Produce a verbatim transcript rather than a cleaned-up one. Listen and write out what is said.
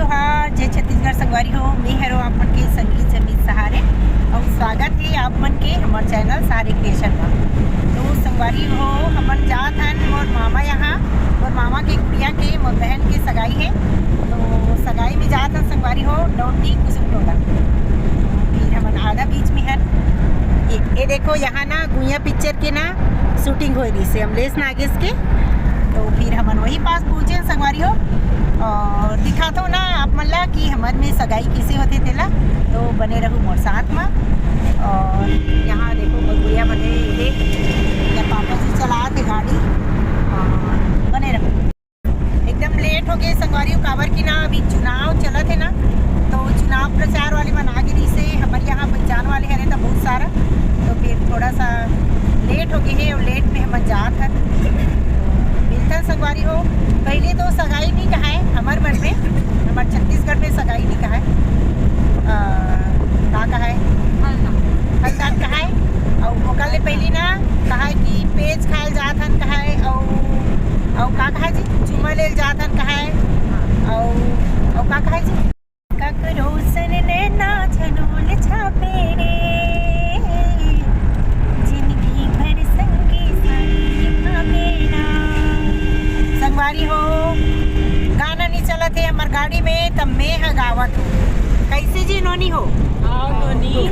जोहार, जय छत्तीसगढ़ संगवारी हो, मैं हरो आप मन के संगीत जमीत सहारे अउ स्वागत हे आप मन के हमर चैनल सहारे क्रिएशन मा। तो संगवारी हो, हमन जात हन मोर मामा यहाँ, मोर मामा के गुड़िया के, मोर बहन के सगाई हे। तो सगाई में जात हन संगवारी हो, डौंडी कुसुम टोला। फिर हमन आधा बीच में हन। ये, ये देखो, यहाँ ना गुइया पिक्चर के ना शूटिंग होए रहिस हे अमलेश नागेश के। तो फिर हमन वही पास पहुँचे हन संगवारी हो। अउ दिखाथों ना आप मन ला कि हमर में सगाई किसे होथे तेला। तो बने रहू मोर साथ मा। अउ यहाँ देखो, मोर गुड़िया बने हे, या पापा जी चलात हे गाड़ी। अउ बने रहू। एकदम लेट हो गे संगवारी हो, काबर कि ना अभी चुनाव चलत हे ना, तो चुनाव प्रचार वाले मन आ गे रहिस हे। हमर यहाँ पहचान वाले हरे तो बहुत सारा, तो फिर थोड़ा सा लेट हो गे हे अउ लेट में हमन जात हन। मिलथन संगवारी हो। पहले तो सगाई नहीं कहाए हमर मन में, हमर छत्तीसगढ़ में सगाई नहीं कहाए, अ, का कहाए, हल्दार कहाए। अउ ओकर ले पहली ना कहाए कि पेज खाए जात हन कहाए, अउ, अउ का कहाए जी, चुमा लेल जात हन कहाए, अउ, अउ का कहाए जी, ककरो सन नैना झनोल छापे रे, जिंदगी भर संगे साथी भावे ना। संगवारी हो, गाना नहीं चलत हे हमर गाड़ी में, तब मैं ह गावत हूँ। कैसे जी नोनी हो? आओ नोनी।